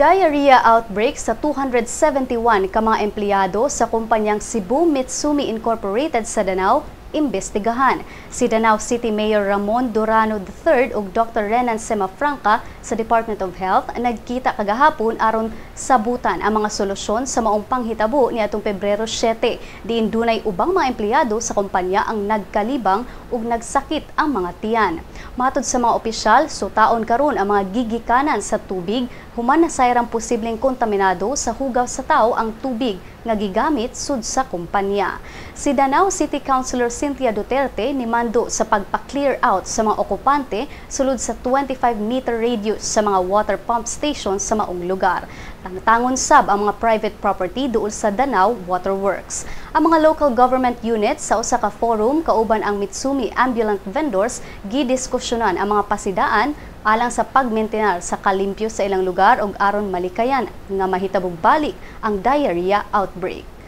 Diarrhea outbreak sa 271 ka mga empleyado sa kumpanyang Cebu Mitsumi Incorporated sa Danao imbestigahan. Si Danao City Mayor Ramon Durano III ug Dr. Renan Semafranca sa Department of Health nagkita kagahapon aron sabutan ang mga solusyon sa maong panghitabo niadtong Pebrero 7, diin dunay ubang mga empleyado sa kumpanya ang nagkalibang ug nagsakit ang mga tiyan. Matod sa mga opisyal, sutaon karon ang mga gigikanan sa tubig human nasayrang posibleng kontaminado sa hugaw sa tao ang tubig nga gigamit sud sa kumpanya. Si Danao City Councilor Cynthia Duterte nimando sa pagpa-clear out sa mga okupante sulod sa 25-meter radius sa mga water pump station sa maong lugar. Tangtangon sab ang mga private property duol sa Danao Waterworks. Ang mga local government units sa usa ka forum kauban ang Mitsumi ambulant vendors gidiskusyonan ang mga pasidaan alang sa pagmentenar sa kalimpyo sa ilang lugar ug aron malikayan nga mahitabog balik ang diarrhea outbreak.